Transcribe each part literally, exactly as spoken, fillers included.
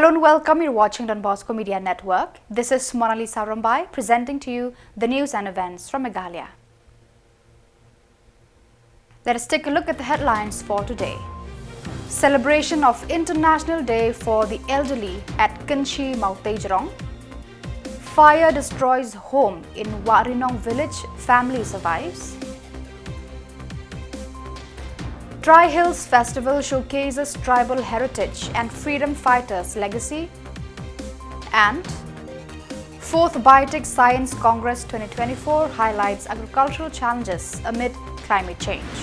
Hello and welcome. You're watching Don Bosco Media Network. This is Monalisa Rumbai presenting to you the news and events from Meghalaya. Let us take a look at the headlines for today. Celebration of International Day for the Elderly at Kynshi Mawtejrong. Fire destroys home in Wahrinong village, family survives. Tri Hills Festival showcases tribal heritage and freedom fighters' legacy. And fourth Biotech Science Congress twenty twenty-four highlights agricultural challenges amid climate change.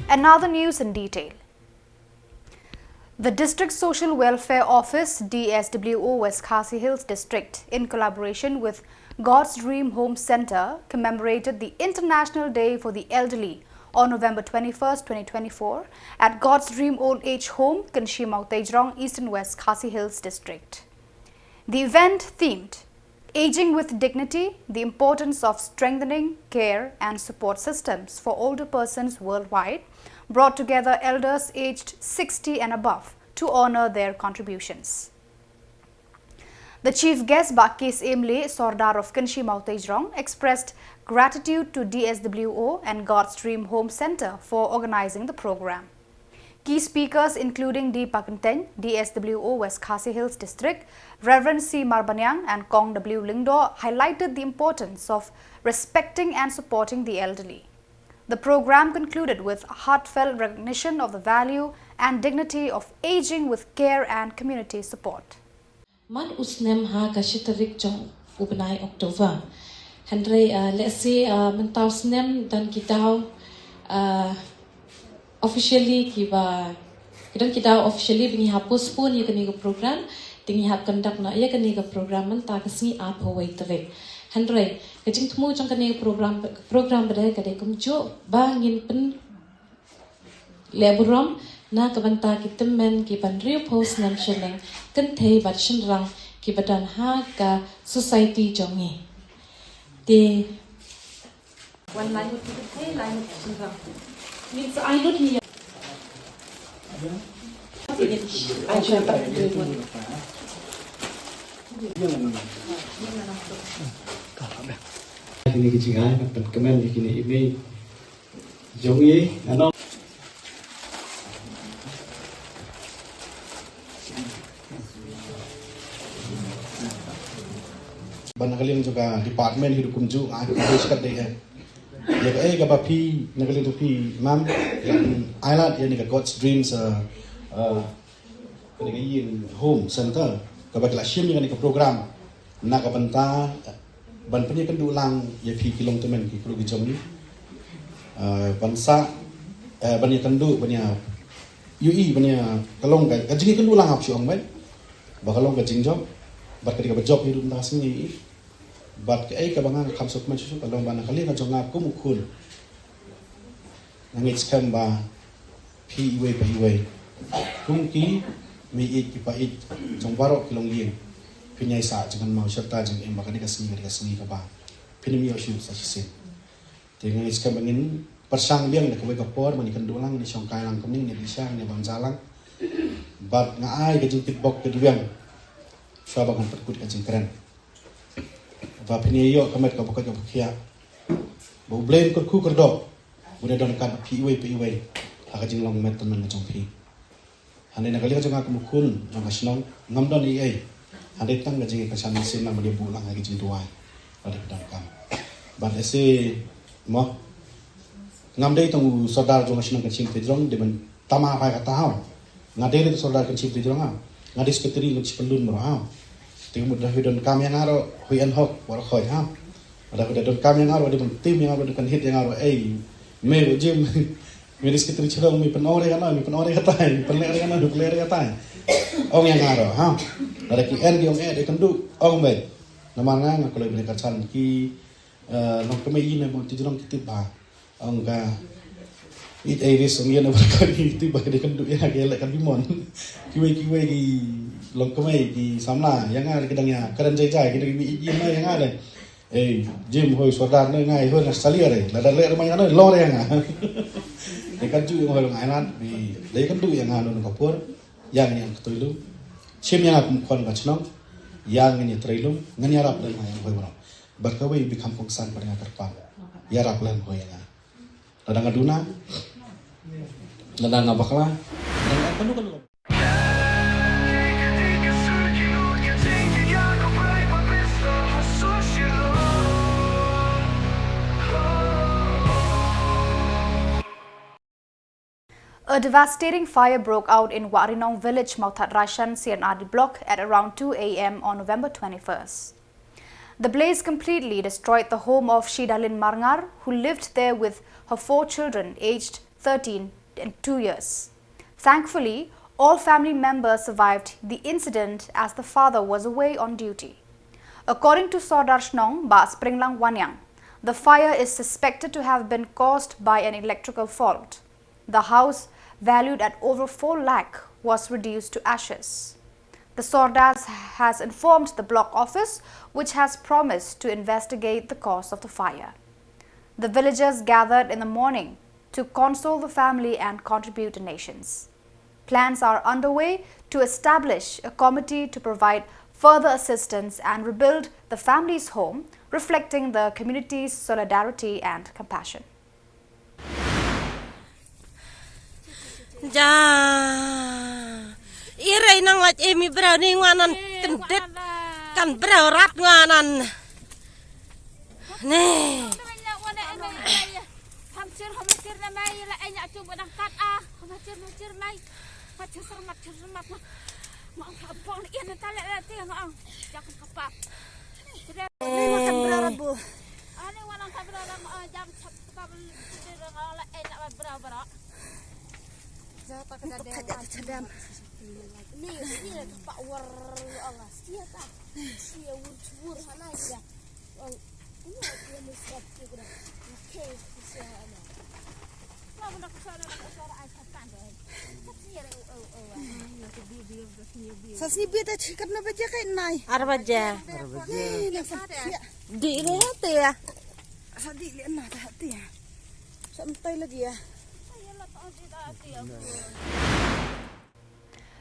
And now the news in detail. The District Social Welfare Office, D S W O, West Khasi Hills District, in collaboration with God's Dream Home Centre, commemorated the International Day for the Elderly on November twenty-first, twenty twenty-four, at God's Dream Old Age Home, Kynshi Mawtejrong, Eastern West Khasi Hills District. The event, themed Aging with Dignity: The Importance of Strengthening Care and Support Systems for Older Persons Worldwide, brought together elders aged sixty and above to honour their contributions. The chief guest, Bah K S Emli, Sordar of Kynshi Mawtejrong, expressed gratitude to D S W O and God's Dream Home Centre for organising the programme. Key speakers, including D Pakyntein, D S W O West Khasi Hills District, Reverend C Marbaniang and Kong W Lyngdoh, highlighted the importance of respecting and supporting the elderly. The programme concluded with heartfelt recognition of the value and dignity of ageing with care and community support. Mat u snem ha ka shi tarik jong u bnai October. Hynrei, ah, lehse, ah, mynta u snem don ki daw, ah, officially kiba, ki don ki daw officially ba ngi hap postpone ïa kane ka program, te ngi hap conduct noh ïa kane ka program mynta ka sngi arphew wei tarik. Hynrei ka jingthmu jong kane ka program, program ba dei ka dei kumjuh ba ngin pyn leh burom na ka bynta ki tymmen kiba hynriewphew snem shaneng, kynthei bad shynrang kiba don ha ka society jong ngi. Te wan lai ngut ki kynthei, lai ngut ki shynrang. Ngin sa ai lut hi ïa. Ai sha ta. Kine ki jingai na pynkmen ïa kine i mei. Jong i, ano? Ban na ka liang jong ka department hi ruh kumjuh, ai ka coverage kat dei eh. Ïa kaei kaba phi, na ka liang jong phi, ma'am, ïa, ai lad ïa kane ka God's Dreams, uh, uh, kane ka ïing home center, kaba ki la shim ïa kane ka program na ka bynta ban pynïakynduh lang ïa phi ki longtymmen ki kru ki jong ngi. Ah, ban sa, eh, ban ïakynduh, ban ïa, ïohi, ban ïa, ka long ka, ka jingïakynduh lang hap shu ong beit. Ba ka long ka jingjop, bad ka dei kaba jop hi ruh mynta ka sngi. Bad kaei kaba nga kham sngewkmen shuh shuh ka long ba na ka liang ka jong nga kum u khun, nga ngeit skhem ba phi iwei pa iwei, kum ki mei ïeit ki pa ïeit jong baroh ki longïing, phin ïai sah jingkynmaw shirta jingim ba kane ka sngi ka dei ka sngi kaba phin ym ïoh shuh sa shisien. Te nga ngeit skhem ba ngin pyrshang biang da kawei ka por ban ïakynduh lang, ngin ïashongkai lang kumne, ngin ïabishar, ngin ïabanjah lang. Bad nga ai ka jingtip bok ka dei biang shuwa ba ngan pynkut ka jingkren. Ba phin ïoh ka met kaba koit kaba khiah. Ba U Blei un kyrkhu kyrdoh, un ïa don ryngkat bad phi iwei pa iwei ha ka jinglong met tymmen ka jong phi. Hynrei na ka liang jong nga kum u khun jong ka shnong, ngam don ei ei, hynrei tang ka jingïakyrshan mynsiem lang bad ïa buh lang ha ka jingduwai. Bad ïa ka donkam. Bad ïa se mo, ngam dei tang u sordar jong ka shnong Kynshi Mawtejrong dei ban tama phai kata haw. Nga dei ruh sordar Kynshi Mawtejrong haw. Nga dei secretary Kynshi Pyllun baroh haw. Te mut da hoi donkam ïa nga ruh hoi en hok baroh hoi haw. Da hoi donkam ïa nga ruh dei ban tim ïa nga ruh, dei ban hit ïa nga ruh, ei, me ruh Jim, me dei secretary shnong, me pynong re kano, me pynong re katai, me pynleh re kano, me pynleh re katai. Ong ïa nga ruh haw. Lada ki en ki ong eh, dei kynduh, ong beit. Namar nga nga kloi bynta ka chan ki, eh, longkmie ïa na Mawtejrong ki tip bha. Ong ka, ïeit Iris ong ïa na ba ka ri ti ba ka dei kynduh ïa ka leh ka bimon. Kiwei kiwei ki longkmie ki samla ïa nga dei ka dang ïa kren jai jai ki dei ki ïeit ïa na ïa nga dei. Eh, Jim hoi sordar ne ngai hoi nga sali are. Lada leh rumah ïa nga long ïa nga. Dei ka ju ïa hoi long ai lad bi dei kynduh ïa nga long ka por. Ïa nga ïa ka toi lu. Chim ïa nga kum khon ka chnong, ïa ngin ïa trei lum, ngin ïarap lem ha ïa nga hoi baroh. Bad kawei u bi kham kongsan bad nga kyrpang. Ïarap lem hoi ïa nga. Lada nga duna, lada nga bakla, lada nga kanu kanu. A devastating fire broke out in Warinong village, Mawthadraishan, C R D block, at around two a m on November twenty-first. The blaze completely destroyed the home of Shidalin Marngar, who lived there with her four children aged thirteen and two years. Thankfully, all family members survived the incident as the father was away on duty. According to Sordar Shnong, Bah Springlang Waniang, the fire is suspected to have been caused by an electrical fault. The house, valued at over four lakh, was reduced to ashes. The Sordar has informed the block office, which has promised to investigate the cause of the fire. The villagers gathered in the morning to console the family and contribute donations. Plans are underway to establish a committee to provide further assistance and rebuild the family's home, reflecting the community's solidarity and compassion. Ja. Irei nang laj emi brau ni ngwanan kendit. Kan brau rat ngwanan. Ni. Ni makan brau rat bu. Ani wana ka brau rat, eh, jam chap ka bel, ka bel, ka bel, eh, nak brau brau. Jata ka da. Ni, ni ka pa war, ya Allah. Sia ta. Sia wur wur hana ya. Ong, ini dia ni siap tu kena. Okay, sia hana. Sa sngi bia ta chi katno baje kai nai? Ar baje. Ar baje. Ih, na sa chia. Di le te ya. Sa di le na ta te ya. Sa mtai lagi ya.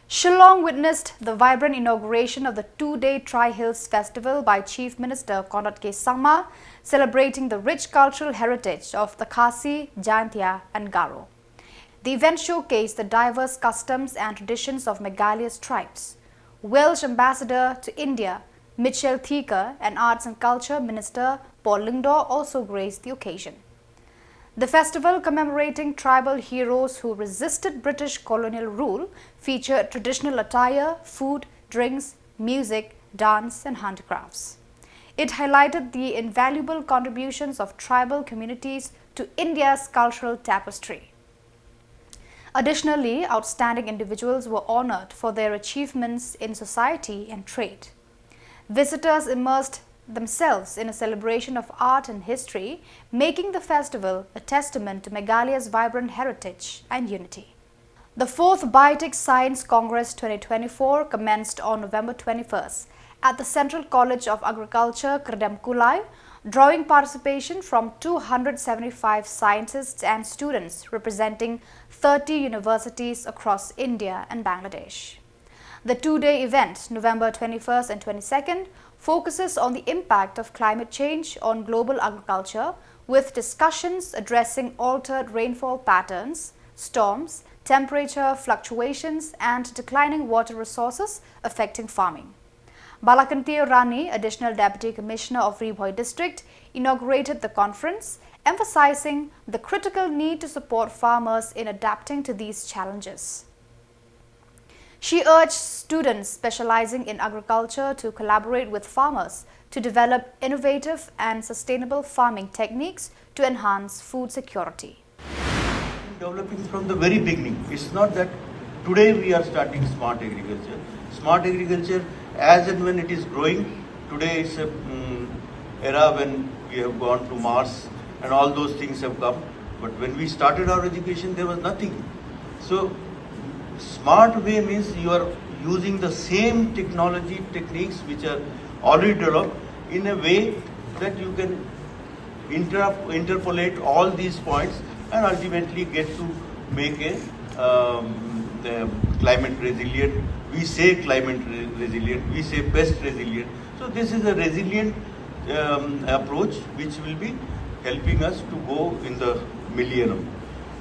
Shillong witnessed the vibrant inauguration of the two-day Tri Hills Festival by Chief Minister Conrad K Sangma, celebrating the rich cultural heritage of the Khasi, Jaintia and Garo. The event showcased the diverse customs and traditions of Meghalaya's tribes. Welsh Ambassador to India, Mitchell Theaker, and Arts and Culture Minister Paul Lyngdoh also graced the occasion. The festival, commemorating tribal heroes who resisted British colonial rule, featured traditional attire, food, drinks, music, dance, and handicrafts. It highlighted the invaluable contributions of tribal communities to India's cultural tapestry. Additionally, outstanding individuals were honored for their achievements in society and trade. Visitors immersed themselves in a celebration of art and history, making the festival a testament to Meghalaya's vibrant heritage and unity. The fourth Biotech Science Congress twenty twenty-four commenced on November twenty-first at the Central College of Agriculture, Kyrdemkulai, drawing participation from two hundred seventy-five scientists and students representing thirty universities across India and Bangladesh. The two-day event, November twenty-first and twenty-second, focuses on the impact of climate change on global agriculture, with discussions addressing altered rainfall patterns, storms, temperature fluctuations, and declining water resources affecting farming. Balakanti Rani, Additional Deputy Commissioner of Ri Bhoi District, inaugurated the conference, emphasizing the critical need to support farmers in adapting to these challenges. She urged students specializing in agriculture to collaborate with farmers to develop innovative and sustainable farming techniques to enhance food security. Developing from the very beginning. It's not that today we are starting smart agriculture. Smart agriculture, as and when it is growing, today it's a, mm, era when we have gone to Mars and all those things have come. But when we started our education, there was nothing. So, smart way means you are using the same technology techniques which are already developed in a way that you can interrupt, interpolate all these points and ultimately get to make a, um, the climate resilient We say climate re- resilient, we say pest resilient. So this is a resilient um, approach which will be helping us to go in the millennium.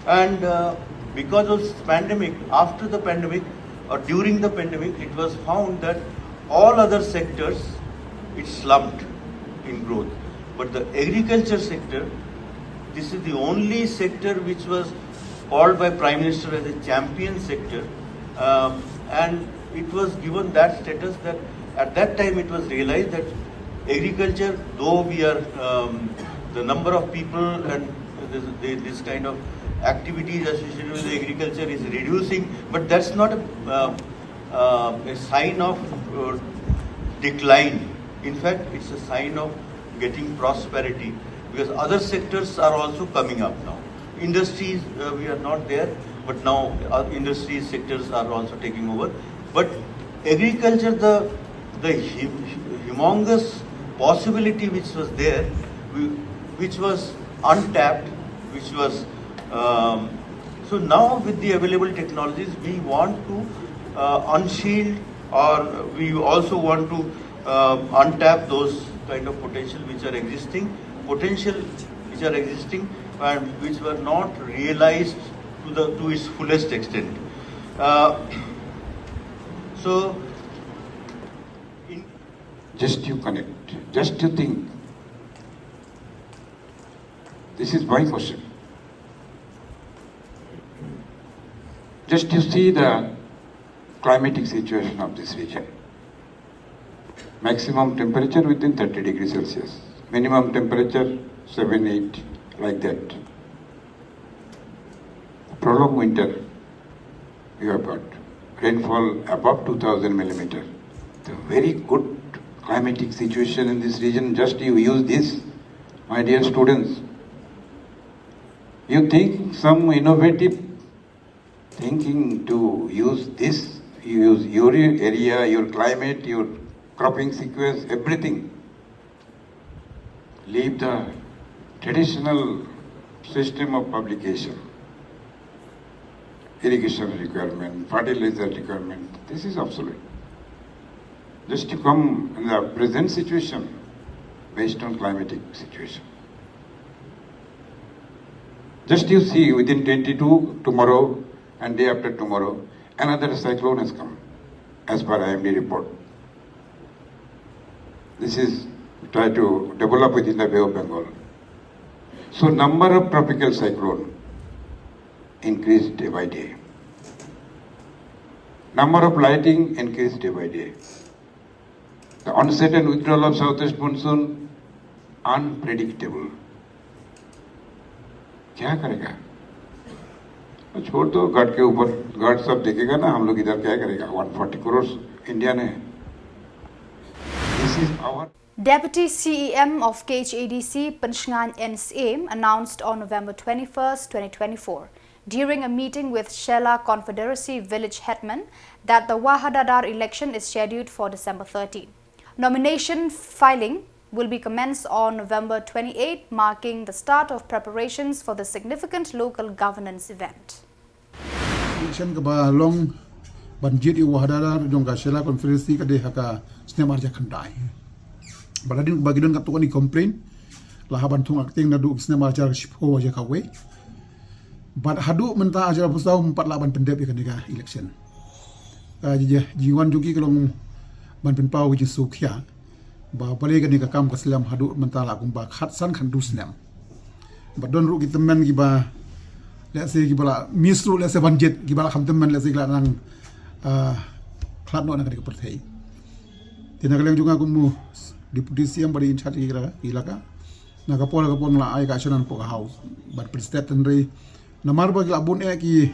And uh, because of this pandemic, after the pandemic or during the pandemic, it was found that all other sectors, it slumped in growth. But the agriculture sector, this is the only sector which was called by Prime Minister as a champion sector, um, and it was given that status that at that time it was realized that agriculture, though we are um, the number of people and this, this kind of activities associated with agriculture is reducing, but that's not a, uh, uh, a sign of uh, decline. In fact, it's a sign of getting prosperity because other sectors are also coming up now. Industries, uh, we are not there, but now uh, industry sectors are also taking over. But agriculture, the the hum- humongous possibility which was there, whi- which was untapped, which was um, so now with the available technologies, we want to uh, unshield, or we also want to uh, untap those kind of potential which are existing, potential which are existing and which were not realized to the to its fullest extent. Uh, so, in Just you connect, just you think. This is my question. Just you see the climatic situation of this region. Maximum temperature within thirty degrees Celsius. Minimum temperature seven, eight, like that. Prolonged winter, you have got rainfall above two thousand millimeter. The very good climatic situation in this region, just you use this, my dear students. You think some innovative thinking to use this, use your area, your climate, your cropping sequence, everything. Leave the traditional system of publication, irrigation requirement, fertilizer requirement. This is obsolete. Just to come in the present situation based on climatic situation. Just you see, within twenty-two, tomorrow and day after tomorrow, another cyclone has come, as per I M D report. This is try to develop within the Bay of Bengal. So number of tropical cyclone increased day by day. Number of lightning increased day by day. The onset and withdrawal of southwest monsoon unpredictable. क्या करेगा? छोड़ दो, गॉड के ऊपर, गॉड सब देखेगा ना, हम लोग इधर क्या करेगा? One forty crores इंडिया ने. This is our Deputy C E M of K H A D C, Penshngaiñ N Syiem, announced on November twenty-first, twenty twenty-four, during a meeting with Shella Confederacy Village Headman, that the Wahadadar election is scheduled for December thirteen. Nomination filing will be commenced on November twenty-eighth, marking the start of preparations for the significant local governance event. Election kaba long ban jied ïa u Wahadadar jong ka Shella Confederacy ka dei ha ka snem arhajar khyndai. Bad hadien ba ki don katto katne complain, la hap ban thung acting naduh snem arhajar shiphew, arhajar kawei. Bad haduh mynta arhajar arphew saw ym pat lah ban pyndep ïa kane ka election. Ka jingwan jong ki ka long ban pynpaw ka jingsngewkhia ba balei kane ka kam ka slem haduh mynta la kumba khatsan khatduh snem. Bad don ruh ki tymmen kiba, let's say, kiba la miss ruh, let's say, ban jied, kiba la kham tymmen, let's say, ki la nang, ah, khlad noh na kane ka pyrthei. Te na ka liang jong nga kum u Deputy C E M ba dei in charge ïa ka elaka, na ka por ka por nga la ai ka assurance hapoh ka House bad pynstep, hynrei namar ba ki la bun eh ki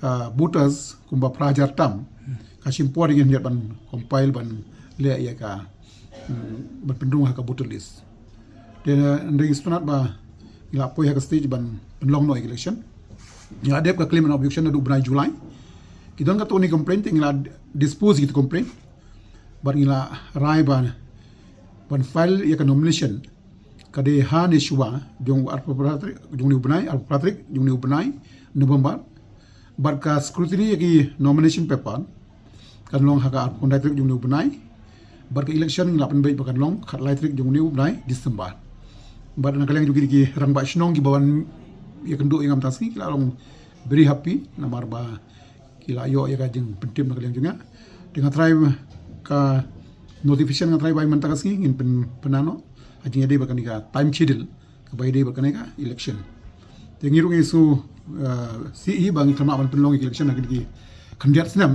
ah, voters kumba phra hajar tam, ka shim por ïa ngi ban compile, ban leh ïa ka, mm, ban pynrung ha ka voter list. Te hynrei ngi sngewtynnat ba ngi la poi ha ka stage ban pynlong noh ïa ka election. Ngi la dep ka claim and objection naduh bnai July. Ki don katto katne complain, te ngi la dispose ïa ki complain. Bad ngi la rai ban, ban file ïa ka nomination ka dei ha ne shuwa jong u arphew phra tarik, jong une u bnai, arphew phra tarik jong une u bnai November. Bad ka scrutiny ïa ki nomination paper kan long ha ka arphew khyndai tarik jong une u bnai. Bad ka election ngi la pynbeit ba kan long khatlai tarik jong une u bnai December. Bad na ka liang jong ki rangbah shnong kiba wan ïakynduh ïa nga mynta ka sngi ki la long very happy namar ba ki la ïoh ïa ka jingpyntip na ka liang jong nga. Te nga trai ka notification nga trai ba mynta ka sngi ngin pyn pynano ha jingïadei bad kane ka time schedule kaba ïadei bad kane ka election. Te ngi ruh ngi shu, uh, sngewsih ba ngi khlem lah ban pynlong election ha kine ki khyndiat snem.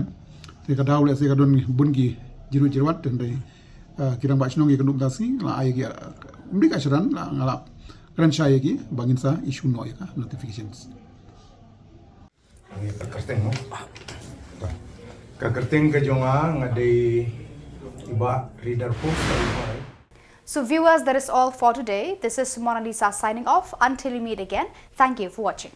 Te ka daw lehse ka don bun ki jingruh jingwat, te hynrei, uh, ki rangbah shnong ki kynduh mynta ka sngi la ai ki, uh, ym dei ka shynrang, la nga la kren shai ïa ki ba ngin sa issue noh ïa ka notifications. Ka kyrteng mo. Ka kyrteng ka jong nga nga dei i Bah Ridarpur. So viewers, that is all for today. This is Mona Lisa signing off. Until we meet again, thank you for watching.